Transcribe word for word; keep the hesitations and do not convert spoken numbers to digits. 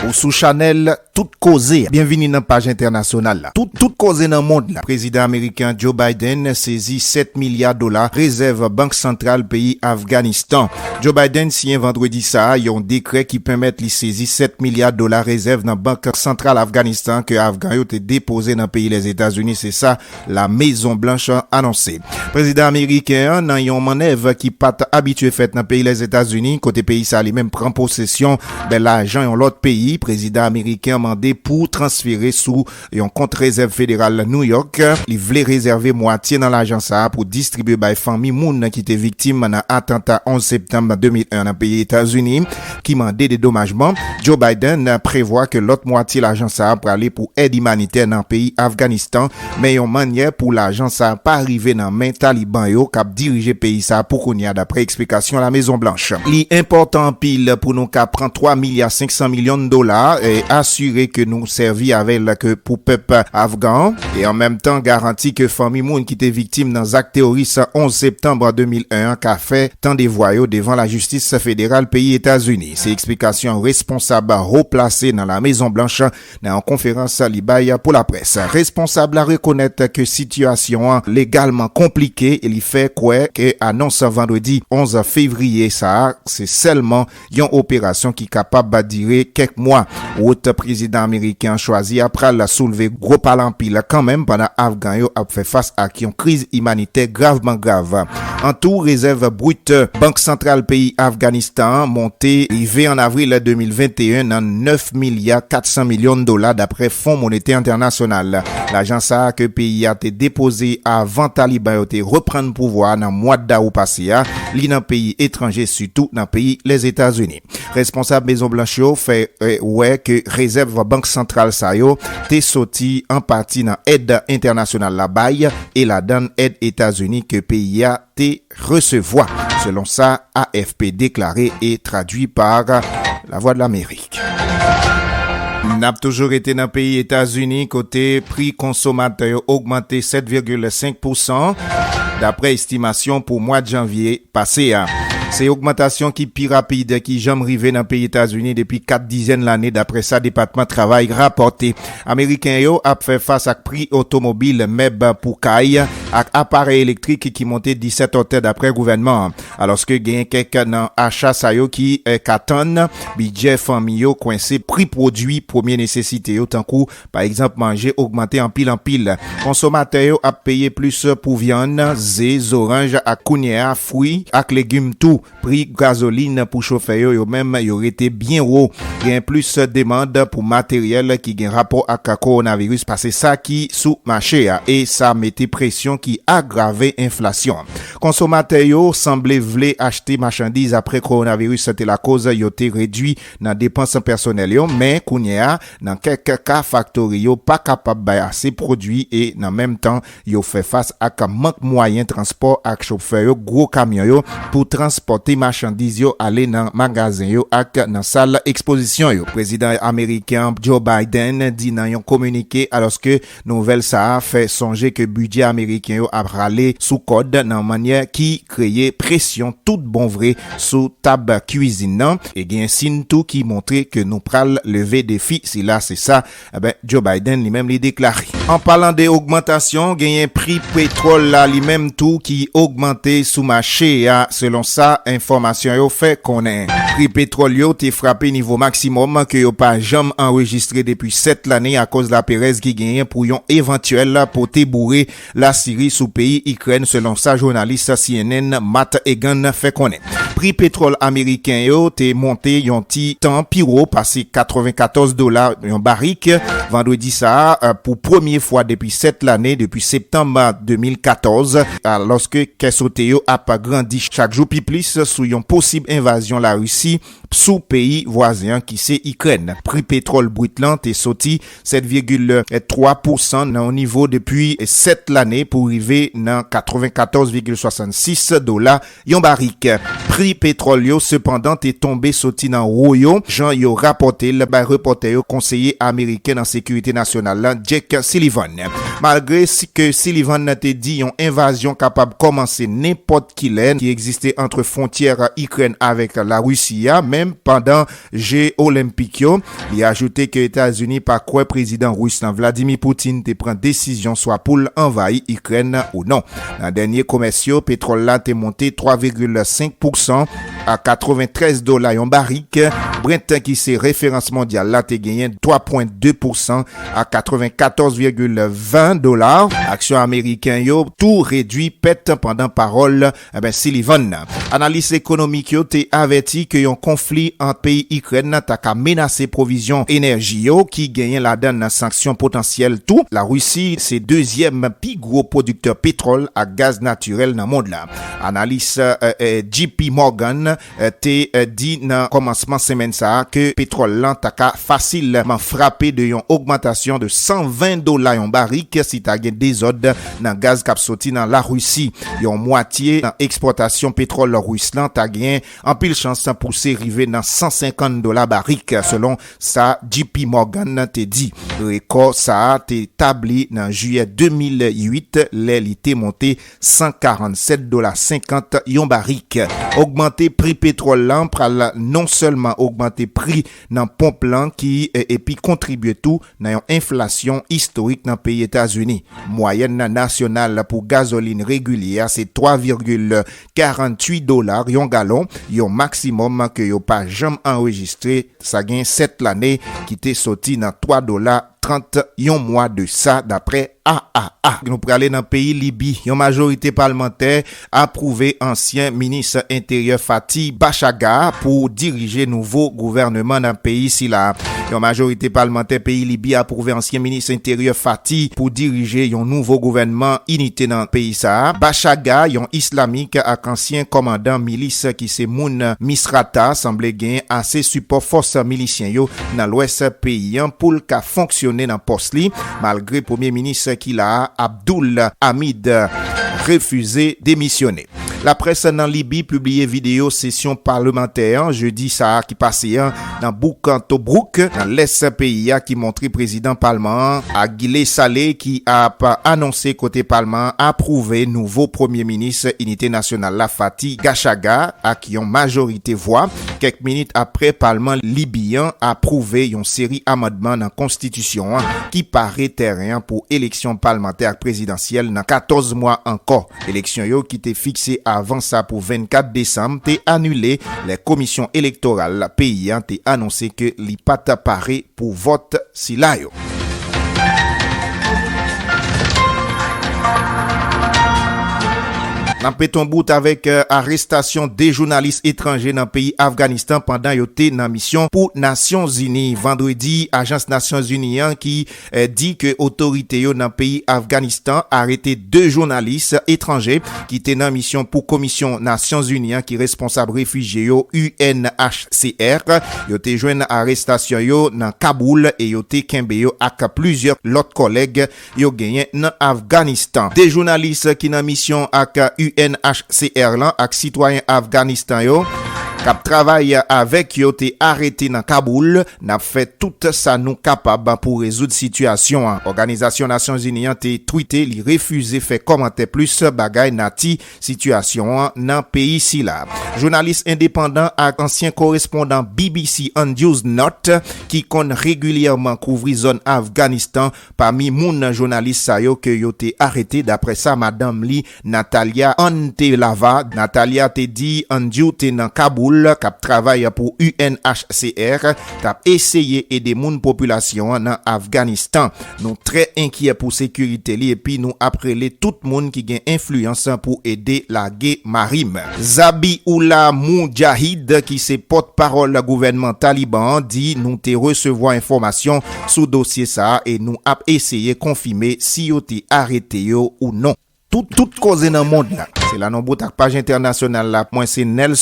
Ou sou chanèl Tout Koze. Byenvini nan paj entènasyonal la. Tout, tout koze nan mond la. Prezidan ameriken Joe Biden sezi sèt milya dola rezèv Bank Santral peyi Afganistan. Joe Biden siyen vandredi sa a yon dekrè ki pèmèt li sezi sèt milya dola rezèv nan Bank Santral Afganistan ke Afgan yo te depoze nan peyi Lèzetazini, se sa La Mezon Blanch anonse. Prezidan ameriken an, nan yon mannèv ki pa t abitye fèt nan peyi Lèzetazini, kote peyi sa li menm pran posesyon de lajan yon lòt peyi, prezidan ameriken an mande pou transfere sou yon kont rezèv federal New York. Li vle rezève mwatye nan lajan sa a pou distribye bay fanmi moun ki te viktim nan atanta onz septanm de mil en nan peyi Etazini ki mande dedomajman. Joe Biden prevwa ke lòt mwatye lajan sa a prale pou èd imanitè nan peyi Afganistan, men yon mannyè pou lajan sa a pa rive nan men Taliban yo k ap dirije peyi sa a pou kounye a, dapre eksplikasyon La Mezon Blanch. Li enpòtan anpil pou nou ka pran twa milya senk san milyon dola e asire ke nou sèvi avè l ke pou pèp afgan an, e an menm tan garanti ke fanmi moun ki te viktim nan zak teworis onz septanm de mil en an ka fè tande vwa yo devan lajistis federal peyi Etazini. Se eksplikasyon responsab wo plase nan La Mezon Blanch nan yon konferans li bay pou laprès. Responsab la rekonèt ke sitiyasyon an legalman konplike e li fè kwè ke anons vandredi onz fevriye sa a se sèlman yon operasyon ki kapab dire kèk mwa. Wout prezidan ameriken an chwazi a pral soulve gwo pale anpil kanmenm pandan afgan yo ap fè fas ak yon kriz imanitè gravman grav. An tou, rezèv brit Bank Santral peyi Afganistan an monte rive an avril de mil venteyen nan nèf milya kat san milyon dola, dapre Fon Monetè Entènasyonal. Lajan sa a ke peyi a te depoze avan Taliban yo te reprann pouvwa a nan mwa dawou pase a, li nan peyi etranje, sitou nan peyi Lèzetazini. Responsab Mezon Blanch yo fè eh, wè ke rezèv Bank Santral sa yo te soti an pati nan èd entènasyonal la bay e ladann èd Etazini ke peyi a te resevwa, selon sa A F P deklare e tradui pa Lavwadlamerik. N ap toujou rete nan peyi Etazini, kote pri konsomatè yo ogmante sèt vigil senk pousan, dapre estimasyon pou mwa janvye pase a. Se ogmantasyon ki pi rapid ki janm rive nan peyi Etazini depi kat dizèn lane, dapre sa Depatman Travay rapòte. Ameriken yo ap fè fas ak pri otomobil, mèb pou kay, ak aparèy elektrik ki monte disèt otè, dapre gouvènman an. Alòske genyen kèk nan acha sa yo ki eh, ka tann, bidjè fanmi yo kwense, pri pwodui premye nesesite yo, tankou pa egzanp manje, ogmante anpil anpil. Konsomatè yo ap peye plis pou vyann, ze, zoranj ak kounye a fwi ak legim tou. Pri gazolin pou chofè yo, yo menm, yo rete byen wo. Gen plis demann pou materyèl ki gen rapò ak kowonaviris pase sa ki sou mache a, e sa mete presyon ki agrave enflasyon. Konsomatè yo sanble vle achte machandiz apre kowonaviris te lakoz yo te redui nan depans pèsonèl yo, men kounye a, nan kèk ka, faktori yo pa kapab bay ase pwodui e nan menm tan, yo fè fas ak mank mwayen transpò ak chofè yo gwo kamyon yo pou transpòte machandiz yo ale nan magazen yo ak nan sal ekspozisyon yo. Prezidan ameriken Joe Biden di nan yon kominike, alòske nouvèl sa a fè sonje ke bidjè ameriken yo ap rale sou kòd nan mannyè ki kreye presyon tout bon vre sou tab kwizin nan, e gen siy tou ki montre ke nou pral leve defi sila, se sa Ebyen, Joe Biden li menm li deklare. An palan de ogmantasyon, genyen pri petwòl la li menm tou ki ogmante sou mache a, selon sa enfòmasyon yo fè konnen. Pri petwòl yo te frape nivo maksimòm ke yo pa janm anrejistre depi sèt lane akoz laperèz ki genyen pou yon evantyèl pote boure Lasiri sou peyi Ikrèn, selon sa jounalis C N N Matt Egan fè konnen. Pri petwòl ameriken yo te monte yon ti tan pi wo pase katrevenkatòz dola yon barik vandredi sa a, pou premye fwa depi sèt lane, depi septanm de mil katòz, alòske kè sote yo ap grandi chak jou pi plis sou yon posib envazyon Larisi sou peyi vwazen an ki se Ikrèn. Pri petwòl brit lan te soti sèt vigil twa pousan nan yon nivo depi sèt lane pou rive nan katrevenkatòz vigil swasannsis dola yon barik. Pri petwòl yo, sepandan, te tonbe soti nan wo yo, jan yo rapòte l bay repòtè yo konseye ameriken nan Sekirite Nasyonal la, Jake Sullivan. Malgre si ke Sullivan te di yon envazyon kapab kòmanse nenpòt ki lè ki egziste ant fwontyè Ikrèn avèk Larisi a, menm pandan Je Olenpik yo, li ajoute ke Etazini pa kwè prezidan ris lan Vladimir Putin te pran desizyon swa pou l anvayi Ikrèn ou non. Nan dènye komès yo, petwòl la te monte twa vigil senk pousan a katreventrèz dola yon barik. Brent, ki se referans mondyal la, te genyen twa pwen de pousan a katrevenkatòz vigil ven dola. Aksyon ameriken yo tou redwi pèt pandan pawòl, eh ben, Sullivan nan. Analis ekonomik yo te avèti ke yon konfli ant peyi Ikrèn nan ta ka menase pwovizyon enèji yo, ki genyen ladan nan sanksyon potansyèl tou. Larisi se dezyèm pi gwo pwodiktè petwòl ak gaz natirèl nan mond la. Analis, eh, eh, J P Morgan, eh, te, eh, di nan kòmansman semèn sa a ke petwòl lan ta ka fasilman frape de yon ogmantasyon de san ven dola yon barik si ta gen dezòd nan gaz k ap soti nan Larisi. Yon mwatye nan ekspòtasyon petwòl ris lan ta gen anpil chans pouse rive nan san senkant dola barik, selon sa J P Morgan te di. Rekò sa a te tabli nan jiyè de mil uit, lè li te monte san karannsèt dola senkant yon barik. Ogmante pri petwòl lan pral non sèlman ogmante pri nan ponp lan ki, e, epi kontribye tou nan yon enflasyon istorik nan peyi Etazini. Mwayèn nasyonal pou gazolin regilye a se twa vigil karanntuit dola yon galon, yon maksimòm ke yo pa janm anrejistre, sa gen sèt lane, ki te soti nan twa dola trant yon mwa de sa, daprè A A A. Nou prale nan peyi Libi. Yon majorite palmantè apwouve ansyen minis enteryè Fati Bachaga pou dirije nouvo gouvènman nan peyi sila. Yon majorite palmantè peyi Libi apwouve ansyen minis enteryè Fati pou dirije yon nouvo gouvènman inite nan peyi sa a. Bachaga, yon islamik ak ansyen kòmandan milis ki se moun Misrata, sanble gen ase sipò fòs milisyen yo nan lwès peyi an pou l ka fonksyone nan pòs li, malgre premye minis ki la a, Abdul Hamid, refize demisyone. Laprès nan Libi pibliye videyo sesyon palmantè an jedi sa a ki pase an nan bouk Tobruk, nan lès peyi a, ki montre prezidan palman an, Agile Saleh, ki ap anonse kote palman an apwouve nouvo premye minis inite nasyonal la, Fati Gachaga, ak yon majorite vwa. Kèk minit apre, palman libi an apwouve yon seri amandman nan konstitisyon an ki pare tèren an pou eleksyon palmantè ak prezidansyèl nan katòz mwa ankò. Eleksyon yo ki te fikse avan sa pou vennkat desanm te anile lè komisyon elektoral peyi an te anonse ke li pa t pare pou vòt sila yo. N ap mete yon bout avèk, eh, arestasyon de jounalis etranje nan peyi Afganistan pandan yo te nan misyon pou Nasyonzini. Vandredi, ajans Nasyonzini an ki, eh, di ke otorite yo nan peyi Afganistan arete de jounalis etranje ki te nan misyon pou Komisyon Nasyonzini an ki responsab refijye yo, U N H C R. Yo te jwenn arestasyon yo nan Kaboul e yo te kenbe yo ak plizyè lòt kòlèg yo genyen nan Afganistan. De jounalis ki nan misyon ak U N H C R lan ak sitwayen Afganistan yo k ap travay avèk yo te arete nan Kaboul. N ap fè tout sa nou kapab pou rezoud sitiyasyon an. Òganizasyon Nasyonzini an te twite li refize fè kòmantè plis bagay nati sitiyasyon an nan peyi sila. Jounalis endepandan ak ansyen korespondan B B C Andrew Knott, ki konn regilyèman kouvri zòn Afganistan, pami moun jounalis sa yo ke yo te arete, daprè sa madanm li, Natalia Antelava. Natalia te di Andrew te nan Kaboul, k ap travay pou U N H C R, k ap eseye ede moun popilasyon an nan Afganistan. Nou trè enkyè pou sekirite li epi nou ap rele tout moun ki gen enfliyans pou ede lage mari m. Zabiullah Mujahid, ki se pòtpawòl gouvènman Taliban an, di nou te resevwa enfòmasyon sou dosye sa a e nou ap eseye konfime si yo te arete yo ou non. Tout, tout koze nan mond la. Se la nou bout ak paj entènasyonal la. Mwen se Nelson